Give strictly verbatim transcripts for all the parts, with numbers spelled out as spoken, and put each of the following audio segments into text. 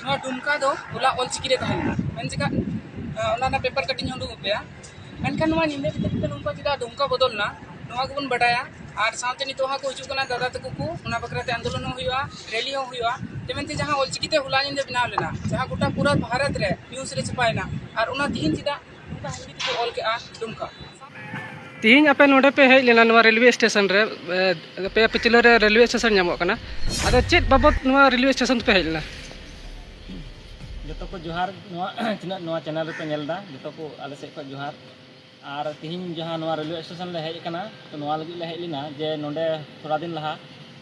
ᱱᱚᱣᱟ ᱰᱩᱢᱠᱟ ᱫᱚ ᱦᱚᱞᱟ ᱚᱞᱪᱤᱠᱤ ᱨᱮ ᱛᱟᱦᱮᱸ ᱞᱮᱱᱟ, ᱢᱮᱱ ᱪᱮᱫᱟᱜ ᱚᱱᱟ ᱨᱮᱱᱟᱜ ᱯᱮᱯᱟᱨ ᱠᱟᱹᱴᱤᱡ ᱤᱧ ᱩᱰᱩᱠ ᱟᱯᱮᱭᱟ᱾ ᱢᱮᱱᱠᱷᱟᱱ ᱱᱚᱣᱟ ᱧᱤᱫᱟᱹ ᱵᱷᱤᱛᱨᱤ ᱛᱮ ᱱᱚᱝᱠᱟ ᱪᱮᱫᱟᱜ ᱰᱩᱢᱠᱟ ᱵᱚᱫᱚᱞ ᱮᱱᱟ, ᱱᱚᱣᱟ ᱜᱮᱵᱚᱱ ᱵᱟᱰᱟᱭᱟ᱾ ᱟᱨ ᱥᱟᱶᱛᱮ ᱱᱤᱛᱚᱜ ᱦᱚᱸ ᱠᱚ ᱦᱤᱡᱩᱜ ᱠᱟᱱᱟ ᱫᱟᱫᱟ ᱛᱟᱠᱚ ᱠᱚ, ᱚᱱᱟ ᱵᱟᱠᱷᱨᱟ ᱛᱮ ᱟᱱᱫᱳᱞᱚᱱ ᱦᱚᱸ ᱦᱩᱭᱩᱜᱼᱟ, ᱨᱮᱞᱤ ᱦᱚᱸ ᱦᱩᱭᱩᱜᱼᱟ᱾ ᱛᱮ ᱢᱮᱱᱛᱮ ᱡᱟᱦᱟᱸ ᱚᱞᱪᱤᱠᱤ ᱛᱮ ᱦᱚᱞᱟ ᱧᱤᱫᱟᱹ ᱵᱮᱱᱟᱣ ᱞᱮᱱᱟ, ᱡᱟᱦᱟᱸ ᱜᱚᱴᱟ ᱯᱩᱨᱟᱹ ᱵᱷᱟᱨᱚᱛ ᱨᱮ ᱱᱤᱭᱩᱡᱽ ᱨᱮ ᱪᱷᱟᱯᱟᱭᱮᱱᱟ, ᱟᱨ ᱚᱱᱟ ᱛᱤᱦᱤᱧ ᱪᱮᱫᱟᱜ ᱚᱱᱠᱟ ᱦᱤᱱᱫᱤ ᱛᱮᱠᱚ ᱚᱞ ᱠᱮᱜᱼᱟ ᱰᱩᱢᱠᱟ? ᱛᱤᱦᱤᱧ ᱟᱯᱮ ᱱᱚᱰᱮ ᱯᱮ ᱦᱮᱡ ᱞᱮᱱᱟ ᱱᱚᱣᱟ ᱨᱮᱞᱣᱮ ᱥᱴᱮᱥᱚᱱ ᱨᱮ, ᱮ, ᱟᱯᱮᱭᱟᱜ ᱯᱤᱪᱷᱞᱟᱹ ᱨᱮ ᱨᱮᱞᱣᱮ ᱥᱴᱮᱥᱚᱱ ᱧᱟᱢᱚᱜ ᱠᱟᱱᱟ, ᱟᱫᱚ ᱪᱮᱫ ᱵᱟᱵᱚᱛ ᱱᱚᱣᱟ ᱨᱮᱞᱣᱮ ᱥᱴᱮᱥᱚᱱ ᱛᱮᱯᱮ ᱦᱮᱡ ᱞᱮᱱᱟ? ᱡᱚᱛᱚ ᱠᱚ ᱡᱚᱦᱟᱨ, ᱱᱚᱣᱟ ᱛᱤᱱᱟᱹᱜ ᱱᱚᱣᱟ ᱪᱮᱱᱮᱞ ᱨᱮᱯᱮ ᱧᱮᱞ ᱮᱫᱟ, ᱡᱚᱛᱚ ᱠᱚ ᱟᱞᱮ ᱥᱮᱫ ᱠᱷᱚᱱ ᱡᱚᱦᱟᱨ᱾ ᱟᱨ ᱛᱤᱦᱤᱧ ᱡᱟᱦᱟᱸ ᱱᱚᱣᱟ ᱨᱮᱞᱣᱮ ᱥᱴᱮᱥᱚᱱ ᱞᱮ ᱦᱮᱡ ᱟᱠᱟᱱᱟ, ᱛᱚ ᱱᱚᱣᱟ ᱞᱟᱹᱜᱤᱫ ᱞᱮ ᱦᱮᱡ ᱞᱮᱱᱟ ᱡᱮ ᱱᱚᱰᱮ ᱛᱷᱚᱲᱟ ᱫᱤᱱ ᱞᱟᱦᱟ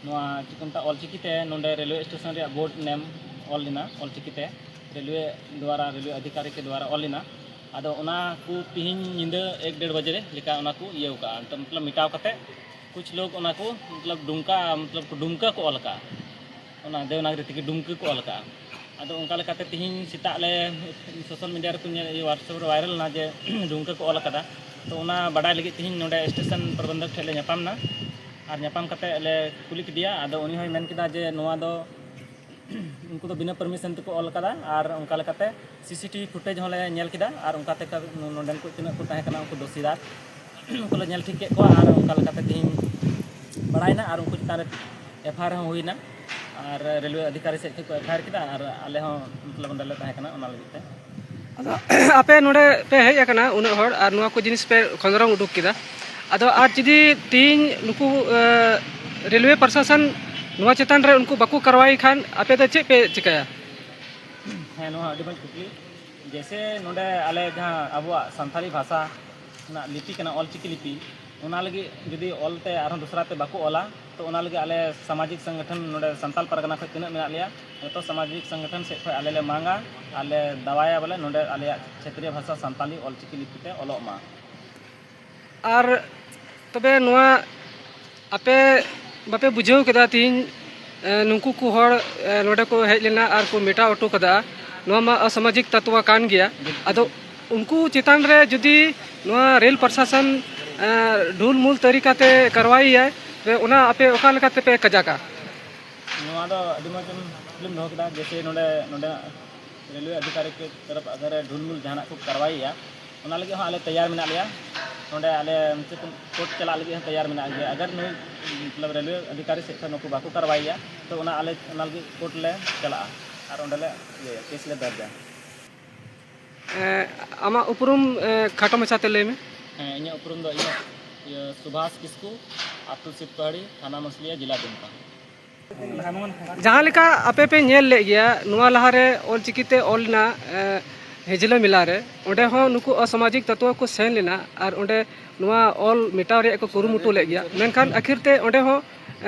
ᱱᱚᱣᱟ ᱪᱮᱫ ᱠᱚ ᱢᱮᱛᱟᱜᱼᱟ, ᱚᱞᱪᱤᱠᱤ ᱛᱮ ᱱᱚᱰᱮ ᱨᱮᱞᱣᱮ ᱥᱴᱮᱥᱚᱱ ᱨᱮᱭᱟᱜ ᱵᱳᱨᱰ ᱱᱮᱢ ᱚᱞ ᱞᱮᱱᱟ, ᱚᱞᱪᱤᱠᱤ ᱛᱮ ᱨᱮᱞᱣᱮ ᱫᱣᱟᱨᱟ, ᱨᱮᱞᱣᱮ ᱚᱫᱷᱤᱠᱟᱨᱤ ᱠᱚ ᱫᱣᱟᱨᱟ ᱚᱞ ᱞᱮᱱᱟ᱾ ᱟᱫᱚ ᱚᱱᱟ ᱠᱚ ᱛᱤᱦᱤᱧ ᱧᱤᱫᱟᱹ ᱮᱠ ᱰᱮᱲ ᱵᱟᱡᱮ ᱞᱮᱠᱟ ᱚᱱᱟ ᱠᱚ ᱤᱭᱟᱹᱣ ᱠᱟᱜᱼᱟ, ᱢᱚᱛᱞᱚᱵ ᱢᱮᱴᱟᱣ ᱠᱟᱛᱮ ᱠᱩᱪ ᱞᱳᱜ ᱚᱱᱟ ᱠᱚ ᱢᱚᱛᱞᱚᱵ ᱰᱩᱢᱠᱟ, ᱢᱚᱛᱞᱚᱵ ᱰᱩᱢᱠᱟ ᱠᱚ ᱚᱞ ᱟᱠᱟᱜᱼᱟ, ᱚᱱᱟ ᱫᱮᱵᱽᱱᱟᱜᱽᱨᱤ ᱛᱮᱜᱮ ᱰᱩᱢᱠᱟ ᱠᱚ ᱚᱞ ᱟᱠᱟᱜᱼᱟ᱾ ᱟᱫᱚ ᱚᱱᱠᱟ ᱞᱮᱠᱟᱛᱮ ᱛᱤᱦᱤᱧ ᱥᱮᱛᱟᱜ ᱞᱮ ᱥᱳᱥᱟᱞ ᱢᱤᱰᱤᱭᱟ ᱨᱮᱠᱚ ᱧᱮᱞ, WhatsApp ᱨᱮ ᱵᱷᱟᱭᱨᱟᱞ ᱮᱱᱟ ᱡᱮ ᱰᱩᱢᱠᱟ ᱠᱚ ᱚᱞ ᱟᱠᱟᱫᱟ᱾ ᱛᱚ ᱚᱱᱟ ᱵᱟᱰᱟᱭ ᱞᱟᱹᱜᱤᱫ ᱛᱤᱦᱤᱧ ᱱᱚᱰᱮ ᱥᱴᱮᱥᱚᱱ ᱯᱨᱚᱵᱚᱱᱫᱷᱚᱠ ᱴᱷᱮᱱ ᱞᱮ ᱧᱟᱯᱟᱢ ᱮᱱᱟ᱾ ᱟᱨ ᱧᱟᱯᱟᱢ ᱠᱟᱛᱮ ᱞᱮ ᱠᱩᱞᱤ ᱠᱮᱫᱮᱭᱟ, ᱟᱫᱚ ᱩᱱᱤ ᱦᱚᱸᱭ ᱢᱮᱱ ᱠᱮᱫᱟ ᱡᱮ ᱱᱚᱣᱟ ᱫᱚ ᱩᱱᱠᱩ ᱫᱚ ᱵᱤᱱᱟᱹ ᱯᱟᱨᱢᱤᱥᱚᱱ ᱛᱮᱠᱚ ᱚᱞ ᱟᱠᱟᱫᱟ᱾ ᱟᱨ ᱚᱱᱠᱟ ᱞᱮᱠᱟᱛᱮ ᱥᱤᱥᱤᱴᱤᱵᱷᱤ ᱯᱷᱩᱴᱮᱡᱽ ᱦᱚᱸᱞᱮ ᱧᱮᱞ ᱠᱮᱫᱟ, ᱟᱨ ᱚᱱᱠᱟ ᱛᱮ ᱱᱚᱰᱮᱱ ᱠᱚ ᱛᱤᱱᱟᱹᱜ ᱠᱚ ᱛᱟᱦᱮᱸ ᱠᱟᱱᱟ ᱩᱱᱠᱩ ᱫᱳᱥᱤᱫᱟᱨ ᱩᱱᱠᱩ ᱞᱮ ᱧᱮᱞ ᱴᱷᱤᱠ ᱠᱮᱫ ᱠᱚᱣᱟ᱾ ᱟᱨ ᱚᱱᱠᱟ ᱞᱮᱠᱟᱛᱮ ᱛᱮᱦᱮᱧ ᱵᱟᱲᱟᱭᱮᱱᱟ, ᱟᱨ ᱩᱱᱠᱩ ᱪᱮᱛᱟᱱ ᱨᱮ ᱮᱯᱷ ᱟᱭ ᱟᱨ ᱦᱚᱸ ᱦᱩᱭᱱᱟ᱾ ᱟᱨ ᱨᱮᱞᱣᱮ ᱚᱫᱷᱤᱠᱟᱨᱤ ᱥᱮᱫ ᱠᱷᱚᱱ ᱠᱚ ᱮᱯᱷ ᱟᱭ ᱟᱨ ᱠᱮᱫᱟ, ᱟᱨ ᱟᱞᱮ ᱦᱚᱸ ᱢᱚᱛᱞᱚᱵ ᱚᱸᱰᱮ ᱞᱮ ᱛᱟᱦᱮᱸ ᱠᱟᱱᱟ ᱚᱱᱟ ᱞᱟᱹᱜᱤᱫ ᱛᱮ᱾ ᱟᱫᱚ ᱟᱯᱮ ᱱᱚᱰᱮ ᱯᱮ ᱦᱮᱡ ᱟᱠᱟᱱᱟ ᱩᱱᱟᱹᱜ ᱦᱚᱲ, ᱟᱨ ᱱᱚᱣᱟ ᱠᱚ ᱡᱤᱱᱤᱥ ᱯᱮ ᱠᱷᱚᱸᱫᱽᱨᱚᱝ ᱩᱰᱩᱠ ᱠᱮᱫᱟ, ᱟᱫᱚ ᱟᱨ ᱡᱩᱫᱤ ᱛᱮᱦᱮᱧ ᱱᱩᱠᱩ, ᱮ, ᱨᱮᱞᱣᱮ ᱯᱨᱚᱥᱟᱥᱚᱱ ᱱᱚᱣᱟ ᱪᱮᱛᱟᱱ ᱨᱮ ᱩᱱᱠᱩ ᱵᱟᱠᱚ ᱠᱟᱨᱣᱟᱭ ᱠᱷᱟᱱ, ᱟᱯᱮ ᱫᱚ ᱪᱮᱫ ᱯᱮ ᱪᱤᱠᱟᱹᱭᱟ? ᱦᱮᱸ, ᱱᱚᱣᱟ ᱟᱹᱰᱤ ᱢᱚᱡᱽ ᱠᱩᱠᱞᱤ᱾ ᱡᱮᱭᱥᱮ ᱱᱚᱰᱮ ᱟᱞᱮ ᱡᱟᱦᱟᱸ ᱟᱵᱚᱣᱟᱜ ᱥᱟᱱᱛᱟᱲᱤ ᱵᱷᱟᱥᱟ ᱨᱮᱱᱟᱜ ᱞᱤᱯᱤ ᱠᱟᱱᱟ, ᱚᱞᱪᱤᱠᱤ ᱞᱤᱯᱤ, ᱚᱱᱟ ᱞᱟᱹᱜᱤᱫ ᱡᱩᱫᱤ ᱚᱞᱛᱮ ᱟᱨᱦᱚᱸ ᱫᱚᱥᱨᱟ ᱛᱮ ᱵᱟᱠᱚ ᱚᱞᱟ, ᱛᱚ ᱚᱱᱟ ᱞᱟᱹᱜᱤᱫ ᱟᱞᱮ ᱥᱟᱢᱟᱡᱤᱠ ᱥᱚᱝᱜᱚᱴᱷᱚᱱ ᱱᱚᱰᱮ ᱥᱟᱱᱛᱟᱞ ᱯᱟᱨᱜᱟᱱᱟ ᱠᱷᱚᱱ ᱛᱤᱱᱟᱹᱜ ᱢᱮᱱᱟᱜ ᱞᱮᱭᱟ, ᱡᱚᱛᱚ ᱥᱟᱢᱟᱡᱤᱠ ᱥᱚᱝᱜᱚᱴᱷᱚᱱ ᱥᱮᱫ ᱠᱷᱚᱱ ᱟᱞᱮ ᱞᱮ ᱢᱟᱝᱟ, ᱟᱨ ᱞᱮ ᱫᱟᱣᱟᱭᱟ ᱵᱚᱞᱮ ᱱᱚᱰᱮ ᱟᱞᱮᱭᱟᱜ ᱠᱷᱮᱛᱨᱤᱭᱚ ᱵᱷᱟᱥᱟ ᱥᱟᱱᱛᱟᱞᱤ ᱚᱞᱪᱤᱠᱤ ᱞᱤᱯᱤ ᱛᱮ ᱚᱞᱚᱜ ᱢᱟ᱾ ᱟᱨ ᱛᱚᱵᱮ ᱱᱚᱣᱟ ᱟᱯᱮ ᱵᱟᱯᱮ ᱵᱩᱡᱷᱟᱹᱣ ᱠᱮᱫᱟ ᱛᱤᱦᱤᱧ, ᱮ, ᱱᱩᱠᱩ ᱠᱚ ᱦᱚᱲ, ᱮ, ᱱᱚᱰᱮ ᱠᱚ ᱦᱮᱡ ᱞᱮᱱᱟ ᱟᱨ ᱠᱚ ᱢᱮᱴᱟᱣ ᱦᱚᱴᱚ ᱠᱟᱫᱟ, ᱱᱚᱣᱟ ᱢᱟ ᱚᱥᱟᱢᱟᱡᱤᱠ ᱛᱟᱛᱣᱟ ᱠᱟᱱ ᱜᱮᱭᱟ᱾ ᱟᱫᱚ ᱩᱱᱠᱩ ᱪᱮᱛᱟᱱ ᱨᱮ ᱡᱩᱫᱤ ᱱᱚᱣᱟ ᱨᱮᱞ ᱯᱨᱚᱥᱟᱥᱚᱱ, ᱮ, ᱰᱷᱩᱞᱢᱩᱞ ᱛᱟᱹᱨᱤᱠᱟᱛᱮ ᱠᱟᱨᱣᱟᱭ ᱭᱟᱭ, ᱛᱚᱵᱮ ᱚᱱᱟ ᱟᱯᱮ ᱚᱠᱟ ᱞᱮᱠᱟᱛᱮ ᱯᱮ ᱠᱟᱡᱟᱠᱟ? ᱱᱚᱣᱟ ᱫᱚ ᱟᱹᱰᱤ ᱢᱚᱡᱽ ᱮᱢ ᱯᱨᱚᱵᱞᱮᱢ ᱫᱚᱦᱚ ᱠᱮᱫᱟ, ᱡᱮᱭᱥᱮ ᱱᱚᱰᱮ ᱱᱚᱰᱮᱱᱟᱜ ᱨᱮᱞᱣᱮ ᱚᱫᱷᱤᱠᱟᱨᱤ ᱠᱮ ᱛᱚᱨᱚᱯ ᱟᱜᱟᱨ ᱰᱷᱩᱞᱢᱩᱞ ᱡᱟᱦᱟᱱᱟᱜ ᱠᱚ ᱠᱟᱨᱣᱟᱭᱮᱭᱟ, ᱚᱱᱟ ᱞᱟᱹᱜᱤᱫ ᱦᱚᱸ ᱟᱞᱮ ᱛᱮᱭᱟᱨ ᱢᱮᱱᱟᱜ ᱞᱮᱭᱟ᱾ ᱱᱚᱰᱮ ᱟᱞᱮ ᱪᱮᱫ ᱠᱳᱨᱴ ᱪᱟᱞᱟᱜ ᱞᱟᱹᱜᱤᱫ ᱦᱚᱸ ᱛᱮᱭᱟᱨ ᱢᱮᱱᱟᱜ ᱜᱮᱭᱟ᱾ ᱟᱜᱟᱨ ᱱᱩᱭ ᱢᱚᱛᱞᱚᱵ ᱨᱮᱞᱣᱮ ᱚᱫᱷᱤᱠᱟᱨᱤ ᱥᱮᱫ ᱠᱷᱚᱱ ᱱᱩᱠᱩ ᱵᱟᱠᱚ ᱠᱟᱨᱣᱟᱭᱮᱭᱟ, ᱛᱚ ᱚᱱᱟ ᱟᱞᱮ ᱚᱱᱟ ᱞᱟᱹᱜᱤᱫ ᱠᱳᱨᱴ ᱞᱮ ᱪᱟᱞᱟᱜᱼᱟ ᱟᱨ ᱚᱸᱰᱮ ᱞᱮ ᱤᱭᱟᱹᱭᱟ, ᱠᱮᱥ ᱞᱮ ᱫᱚᱨᱡᱟ᱾ ᱟᱢᱟᱜ ᱩᱯᱨᱩᱢ ᱠᱷᱟᱴᱚ ᱢᱟᱪᱷᱟᱛᱮ ᱞᱟᱹᱭ ᱢᱮ᱾ ᱦᱮᱸ, ᱤᱧᱟᱹᱜ ᱩᱯᱨᱩᱢ ᱫᱚ ᱤᱧᱟᱹᱜ ᱤᱭᱟᱹ ᱥᱩᱵᱷᱟᱥ ᱠᱤᱥᱠᱩ, ᱟᱹᱛᱩ ᱥᱤᱯᱠᱟᱹᱦᱟᱹᱲᱤ, ᱛᱷᱟᱱᱟ ᱢᱟᱹᱥᱞᱤᱭᱟ, ᱡᱮᱞᱟ ᱫᱩᱢᱠᱟ᱾ ᱡᱟᱦᱟᱸ ᱞᱮᱠᱟ ᱟᱯᱮ ᱯᱮ ᱧᱮᱞ ᱞᱮᱫ ᱜᱮᱭᱟ, ᱱᱚᱣᱟ ᱞᱟᱦᱟᱨᱮ ᱚᱞᱪᱤᱠᱤ ᱛᱮ ᱚᱞ ᱞᱮᱱᱟ ᱦᱮᱡᱽᱞᱟᱹ ᱢᱮᱞᱟ ᱨᱮ, ᱚᱸᱰᱮ ᱦᱚᱸ ᱱᱩᱠᱩ ᱚᱥᱟᱢᱟᱡᱤᱠ ᱛᱚᱛᱣᱚ ᱠᱚ ᱥᱮᱱ ᱞᱮᱱᱟ ᱟᱨ ᱚᱸᱰᱮ ᱱᱚᱣᱟ ᱚᱞ ᱢᱮᱴᱟᱣ ᱨᱮᱭᱟᱜ ᱠᱚ ᱠᱩᱨᱩᱢᱩᱴᱩ ᱞᱮᱫ ᱜᱮᱭᱟ᱾ ᱢᱮᱱᱠᱷᱟᱱ ᱟᱹᱠᱷᱤᱨ ᱛᱮ ᱚᱸᱰᱮ ᱦᱚᱸ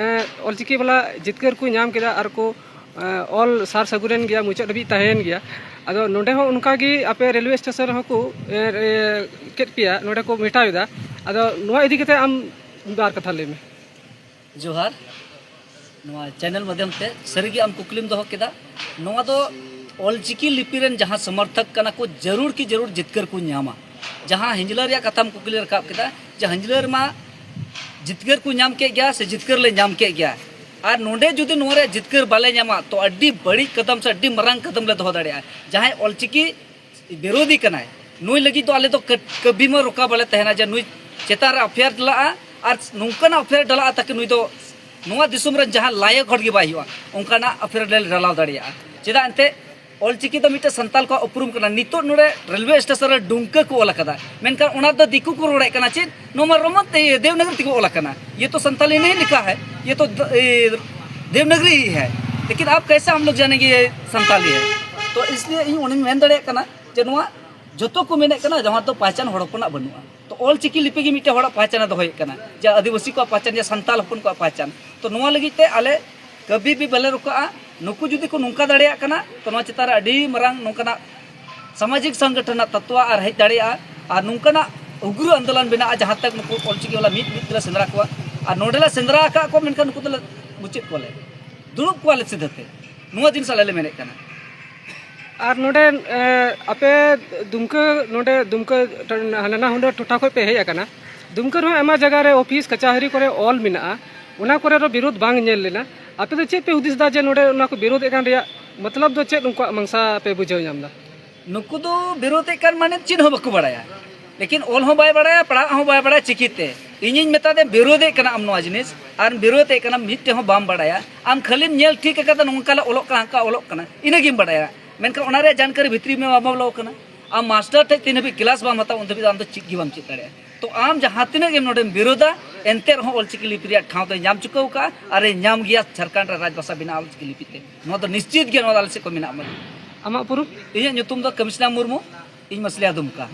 ᱚᱞᱪᱤᱠᱤ ᱵᱟᱞᱟ ᱡᱤᱛᱠᱟᱹᱨ ᱠᱚ ᱧᱟᱢ ᱠᱮᱫᱟ ᱟᱨ ᱠᱚ ᱚᱞ ᱥᱟᱨ ᱥᱟᱹᱜᱩᱱᱮᱱ ᱜᱮᱭᱟ, ᱢᱩᱪᱟᱹᱫ ᱦᱟᱹᱵᱤᱡ ᱛᱟᱦᱮᱸᱭᱮᱱ ᱜᱮᱭᱟ᱾ ᱟᱫᱚ ᱱᱚᱸᱰᱮ ᱦᱚᱸ ᱚᱱᱠᱟᱜᱮ ᱟᱯᱮ ᱨᱮᱞᱣᱮ ᱥᱴᱮᱥᱚᱱ ᱨᱮᱦᱚᱸ ᱠᱚ ᱠᱮᱫ ᱯᱮᱭᱟ, ᱱᱚᱸᱰᱮ ᱠᱚ ᱢᱮᱴᱟᱣ ᱮᱫᱟ᱾ ᱟᱫᱚ ᱱᱚᱣᱟ ᱤᱫᱤ ᱠᱟᱛᱮ ᱟᱢ ᱵᱟᱨ ᱠᱟᱛᱷᱟ ᱞᱟᱹᱭ ᱢᱮ᱾ ᱡᱚᱦᱟᱨ᱾ ᱱᱚᱣᱟ ᱪᱮᱱᱮᱞ ᱢᱟᱫᱽᱫᱷᱚᱢ ᱛᱮ ᱥᱟᱹᱨᱤᱜᱮ ᱟᱢ ᱠᱩᱠᱞᱤᱢ ᱫᱚᱦᱚ ᱠᱮᱫᱟ᱾ ᱱᱚᱣᱟ ᱫᱚ ᱚᱞᱪᱤᱠᱤ ᱞᱤᱯᱤ ᱨᱮᱱ ᱡᱟᱦᱟᱸ ᱥᱚᱢᱚᱨᱛᱷᱚᱠ ᱠᱟᱱᱟ ᱠᱚ, ᱡᱟᱹᱨᱩᱲ ᱠᱤ ᱡᱟᱹᱨᱩᱲ ᱡᱤᱛᱠᱟᱹᱨ ᱠᱚ ᱧᱟᱢᱟ᱾ ᱡᱟᱦᱟᱸ ᱦᱤᱧᱡᱽᱞᱟᱹ ᱨᱮᱭᱟᱜ ᱠᱟᱛᱷᱟᱢ ᱠᱩᱠᱞᱤ ᱨᱟᱠᱟᱵ ᱠᱮᱫᱟ, ᱡᱮ ᱦᱤᱧᱡᱽᱞᱟᱹ ᱨᱮᱢᱟ ᱡᱤᱛᱠᱟᱹᱨ ᱠᱚ ᱧᱟᱢ ᱠᱮᱫ ᱜᱮᱭᱟ ᱥᱮ ᱡᱤᱛᱠᱟᱹᱨ ᱞᱮ ᱧᱟᱢ ᱠᱮᱫ ᱜᱮᱭᱟ, ᱟᱨ ᱱᱚᱰᱮ ᱡᱩᱫᱤ ᱱᱚᱣᱟ ᱨᱮᱭᱟᱜ ᱡᱤᱛᱠᱟᱹᱨ ᱵᱟᱞᱮ ᱧᱟᱢᱟ, ᱛᱚ ᱟᱹᱰᱤ ᱵᱟᱹᱲᱤᱡ ᱠᱟᱫᱟᱢ ᱥᱮ ᱟᱹᱰᱤ ᱢᱟᱨᱟᱝ ᱠᱟᱫᱟᱢ ᱞᱮ ᱫᱚᱦᱚ ᱫᱟᱲᱮᱭᱟᱜᱼᱟ᱾ ᱡᱟᱦᱟᱸᱭ ᱚᱞᱪᱤᱠᱤ ᱵᱤᱨᱳᱫᱷᱤ ᱠᱟᱱᱟᱭ, ᱱᱩᱭ ᱞᱟᱹᱜᱤᱫ ᱫᱚ ᱟᱞᱮ ᱫᱚ ᱠᱟᱹ-, ᱠᱟᱹᱵᱤ ᱢᱟ ᱨᱚᱠᱟ ᱵᱟᱞᱮ ᱛᱟᱦᱮᱱᱟ ᱡᱮ ᱱᱩᱭ ᱪᱮᱛᱟᱱ ᱨᱮ ᱮᱯᱷ ᱟᱭ ᱟᱨ ᱰᱟᱞᱟᱜᱼᱟ, ᱟᱨ ᱱᱚᱝᱠᱟᱱᱟᱜ ᱮᱯᱷ ᱟᱭ ᱟᱨ ᱰᱟᱞᱟᱜᱼᱟ ᱛᱟᱠᱤ ᱱᱩᱭ ᱫᱚ ᱱᱚᱣᱟ ᱫᱤᱥᱚᱢ ᱨᱮᱱ ᱡᱟᱦᱟᱸ ᱞᱟᱭᱚᱠ ᱦᱚᱲ ᱜᱮ ᱵᱟᱭ ᱦᱩᱭᱩᱜᱼᱟ, ᱚᱱᱠᱟᱱᱟᱜ ᱮᱯᱷ ᱟᱭ ᱟᱨ ᱞᱮ ᱰᱟᱞᱟᱣ ᱫᱟᱲᱮᱭᱟᱜᱼᱟ᱾ ᱪᱮᱫᱟᱜ ᱮᱱᱛᱮ ᱚᱞᱪᱤᱠᱤ ᱫᱚ ᱢᱤᱫᱴᱮᱱ ᱥᱟᱱᱛᱟᱞ ᱠᱚᱣᱟᱜ ᱩᱯᱨᱩᱢ ᱠᱟᱱᱟ᱾ ᱱᱤᱛᱚᱜ ᱱᱚᱰᱮ ᱨᱮᱞᱣᱮ ᱥᱴᱮᱥᱚᱱ ᱨᱮ ᱰᱩᱢᱠᱟᱹ ᱠᱚ ᱚᱞ ᱟᱠᱟᱫᱟ, ᱢᱮᱱᱠᱷᱟᱱ ᱚᱱᱟ ᱫᱚ ᱫᱤᱠᱩ ᱠᱚ ᱨᱚᱲᱮᱫ ᱠᱟᱱᱟ᱾ ᱪᱮᱫ? ᱱᱚᱣᱟ ᱢᱟ ᱨᱳᱢᱟᱱ ᱛᱮ, ᱫᱮᱵᱽᱱᱟᱜᱚᱨᱤ ᱛᱮᱠᱚ ᱚᱞ ᱟᱠᱟᱱᱟ᱾ ᱤᱭᱮ ᱛᱚ ᱥᱟᱱᱛᱟᱞᱤ ᱱᱟᱦᱤ ᱞᱤᱠᱷᱟ ᱦᱟᱭ, ᱤᱭᱮ ᱛᱚ ᱫᱮᱵᱽᱱᱟᱜᱚᱨᱤ ᱦᱤ ᱦᱟᱭ, ᱞᱮᱠᱤᱱ ᱟᱯ ᱠᱟᱭᱥᱮ ᱦᱟᱢ ᱞᱳᱜ ᱡᱟᱱᱮᱝᱜᱮ ᱥᱟᱱᱛᱟᱞᱤ ᱦᱟᱭ? ᱛᱚ ᱤᱥᱞᱤᱭᱮ ᱤᱧ ᱩᱱᱤᱧ ᱢᱮᱱ ᱫᱟᱲᱮᱭᱟᱜ ᱠᱟᱱᱟ ᱡᱮ ᱱᱚᱣᱟ ᱡᱚᱛᱚ ᱠᱚ ᱢᱮᱱᱮᱫ ᱠᱟᱱᱟ, ᱡᱟᱦᱟᱸ ᱫᱚ ᱯᱟᱦᱪᱟᱱ ᱦᱚᱲ ᱦᱚᱯᱚᱱᱟᱜ ᱵᱟᱹᱱᱩᱜᱼᱟ᱾ ᱛᱚ ᱚᱞ ᱪᱤᱠᱤ ᱞᱤᱯᱤ ᱜᱮ ᱢᱤᱫᱴᱮᱱ ᱦᱚᱲᱟᱜ ᱯᱟᱦᱪᱟᱱᱮ ᱫᱚᱦᱚᱭᱮᱫ ᱠᱟᱱᱟ, ᱡᱮ ᱟᱹᱫᱤᱵᱟᱹᱥᱤ ᱠᱚᱣᱟᱜ ᱯᱟᱦᱪᱟᱱ, ᱡᱮ ᱥᱟᱱᱛᱟᱞ ᱦᱚᱯᱚᱱ ᱠᱚᱣᱟᱜ ᱯᱟᱦᱪᱟᱱ᱾ ᱛᱚ ᱱᱚᱣᱟ ᱞᱟᱹᱜᱤᱫ ᱛᱮ ᱟᱞᱮ ᱠᱟᱹᱵᱤ ᱵᱤ ᱵᱟᱞᱮ ᱨᱚᱠᱟᱜᱼᱟ᱾ ᱱᱩᱠᱩ ᱡᱩᱫᱤ ᱠᱚ ᱱᱚᱝᱠᱟ ᱫᱟᱲᱮᱭᱟᱜ ᱠᱟᱱᱟ, ᱛᱚ ᱱᱚᱣᱟ ᱪᱮᱛᱟᱱ ᱨᱮ ᱟᱹᱰᱤ ᱢᱟᱨᱟᱝ ᱱᱚᱝᱠᱟᱱᱟᱜ ᱥᱟᱢᱟᱡᱤᱠ ᱥᱚᱝᱜᱚᱴᱷᱚᱱ ᱨᱮᱱᱟᱜ ᱛᱚᱛᱣᱟ ᱟᱨ ᱦᱮᱡ ᱫᱟᱲᱮᱭᱟᱜᱼᱟ᱾ ᱟᱨ ᱱᱚᱝᱠᱟᱱᱟᱜ ᱩᱜᱽᱨᱚ ᱟᱱᱫᱳᱞᱚᱱ ᱵᱮᱱᱟᱜᱼᱟ, ᱡᱟᱦᱟᱸ ᱛᱟᱠ ᱱᱩᱠᱩ ᱚᱞᱪᱤᱠᱤ ᱵᱟᱞᱟ ᱢᱤᱫ ᱢᱤᱫ ᱛᱮᱞᱮ ᱥᱮᱸᱫᱽᱨᱟ ᱠᱚᱣᱟ᱾ ᱟᱨ ᱱᱚᱰᱮ ᱞᱮ ᱥᱮᱸᱫᱽᱨᱟ ᱟᱠᱟᱫ ᱠᱚᱣᱟ, ᱢᱮᱱᱠᱷᱟᱱ ᱱᱩᱠᱩ ᱫᱚᱞᱮ ᱢᱩᱪᱟᱹᱫ ᱠᱚᱣᱟᱞᱮ, ᱫᱩᱲᱩᱵ ᱠᱚᱣᱟᱞᱮ ᱥᱤᱫᱷᱟᱹ ᱛᱮ᱾ ᱱᱚᱣᱟ ᱡᱤᱱᱤᱥ ᱟᱞᱮ ᱞᱮ ᱢᱮᱱᱮᱫ ᱠᱟᱱᱟ᱾ ᱟᱨ ᱱᱚᱰᱮ ᱮ, ᱟᱯᱮ ᱫᱩᱢᱠᱟᱹ, ᱱᱚᱰᱮ ᱫᱩᱢᱠᱟᱹ ᱱᱟᱱᱟ ᱦᱩᱱᱟᱹᱨ ᱴᱚᱴᱷᱟ ᱠᱷᱚᱱ ᱯᱮ ᱦᱮᱡ ᱟᱠᱟᱱᱟ᱾ ᱫᱩᱢᱠᱟᱹ ᱨᱮᱦᱚᱸ ᱟᱭᱢᱟ ᱡᱟᱭᱜᱟ ᱨᱮ ᱚᱯᱷᱤᱥ ᱠᱟᱪᱟᱦᱟᱹᱨᱤ ᱠᱚᱨᱮ ᱚᱞ ᱢᱮᱱᱟᱜᱼᱟ, ᱚᱱᱟ ᱠᱚᱨᱮ ᱫᱚ ᱵᱤᱨᱳᱫᱷ ᱵᱟᱝ ᱧᱮᱞ ᱞᱮᱱᱟ᱾ ᱟᱯᱮ ᱫᱚ ᱪᱮᱫ ᱯᱮ ᱦᱩᱫᱤᱥ ᱮᱫᱟ ᱡᱮ ᱱᱚᱰᱮ ᱚᱱᱟ ᱠᱚ ᱵᱤᱨᱳᱫᱷ ᱮᱫ ᱠᱟᱱ ᱨᱮᱭᱟᱜ ᱢᱚᱛᱞᱚᱵ ᱫᱚ ᱪᱮᱫ, ᱩᱱᱠᱩᱣᱟᱜ ᱢᱟᱝᱥᱟ ᱯᱮ ᱵᱩᱡᱷᱟᱹᱣ ᱧᱟᱢ ᱮᱫᱟ? ᱱᱩᱠᱩ ᱫᱚ ᱵᱤᱨᱳᱫᱷ ᱮᱫ ᱠᱟᱱ ᱢᱟᱱᱮ ᱪᱮᱫ ᱦᱚᱸ ᱵᱟᱠᱚ ᱵᱟᱲᱟᱭᱟ, ᱞᱮᱠᱤᱱ ᱚᱞ ᱦᱚᱸ ᱵᱟᱭ ᱵᱟᱲᱟᱭᱟ, ᱯᱟᱲᱦᱟᱜ ᱦᱚᱸ ᱵᱟᱭ ᱵᱟᱲᱟᱭᱟ ᱪᱤᱠᱤᱛᱮ᱾ ᱤᱧᱤᱧ ᱢᱮᱛᱟ ᱫᱮᱭᱟ, ᱵᱤᱨᱳᱫᱷ ᱮᱫ ᱠᱟᱱᱟ ᱟᱢ ᱱᱚᱣᱟ ᱡᱤᱱᱤᱥ, ᱟᱨ ᱵᱤᱨᱳᱫᱷ ᱮᱫ ᱠᱟᱱᱟ ᱢᱤᱫᱴᱮᱱ ᱦᱚᱸ ᱵᱟᱢ ᱵᱟᱲᱟᱭᱟ, ᱟᱢ ᱠᱷᱟᱹᱞᱤᱢ ᱧᱮᱞ ᱴᱷᱤᱠ ᱟᱠᱟᱫᱟ ᱱᱚᱝᱠᱟ ᱞᱮ ᱚᱞᱚᱜ ᱠᱟᱱᱟ, ᱦᱟᱱᱠᱟ ᱚᱞᱚᱜ ᱠᱟᱱᱟ, ᱤᱱᱟᱹᱜᱮᱢ ᱵᱟᱲᱟᱭᱟ, ᱢᱮᱱᱠᱷᱟᱱ ᱚᱱᱟ ᱨᱮᱭᱟᱜ ᱡᱟᱱᱠᱟᱨᱤ ᱵᱷᱤᱛᱨᱤ ᱢᱮ ᱵᱟᱢ ᱵᱚᱞᱚ ᱠᱟᱱᱟ᱾ ᱟᱢ ᱢᱟᱥᱴᱟᱨ ᱴᱷᱮᱱ ᱛᱤᱱ ᱦᱟᱹᱵᱤᱡ ᱠᱞᱟᱥ ᱵᱟᱢ ᱦᱟᱛᱟᱣᱟ ᱩᱱ ᱫᱷᱟᱹᱵᱤᱡ ᱫᱚ ᱟᱢ ᱫᱚ ᱪᱮᱫ ᱜᱮ ᱵᱟᱢ ᱪᱮᱫ ᱫᱟᱲᱮᱭᱟᱜᱼᱟ᱾ ᱛᱚ ᱟᱢ ᱡᱟᱦᱟᱸ ᱛᱤᱱᱟᱹᱜ ᱜᱮᱢ ᱱᱚᱰᱮᱢ ᱵᱤᱨᱳᱫᱟ, ᱮᱱᱛᱮ ᱨᱮᱦᱚᱸ ᱚᱞᱪᱤᱠᱤ ᱞᱤᱯᱤ ᱨᱮᱭᱟᱜ ᱴᱷᱟᱶ ᱫᱚᱭ ᱧᱟᱢ ᱪᱩᱠᱟᱹᱣ ᱠᱟᱜᱼᱟ ᱟᱨᱮ ᱧᱟᱢ ᱜᱮᱭᱟ ᱡᱷᱟᱲᱠᱷᱚᱸᱰ ᱨᱮ ᱨᱟᱡᱽ ᱵᱷᱟᱥᱟ ᱵᱮᱱᱟᱣ ᱚᱞᱪᱤᱠᱤ ᱞᱤᱯᱤ ᱛᱮ᱾ ᱱᱚᱣᱟ ᱫᱚ ᱱᱤᱥᱪᱤᱛ ᱜᱮ, ᱱᱚᱣᱟ ᱫᱚ ᱟᱞᱮ ᱥᱮᱫ ᱠᱷᱚᱱ ᱢᱮᱱᱟᱜᱼᱟ᱾ ᱟᱢᱟᱜ ᱩᱯᱨᱩᱢ? ᱤᱧᱟᱹᱜ ᱧᱩᱛᱩᱢ ᱫᱚ ᱠᱟᱢᱤᱥᱱᱟ ᱢᱩᱨᱢᱩ, ᱤᱧ ᱢᱟᱹᱥᱞᱤᱭᱟ ᱫᱩᱢᱠᱟ᱾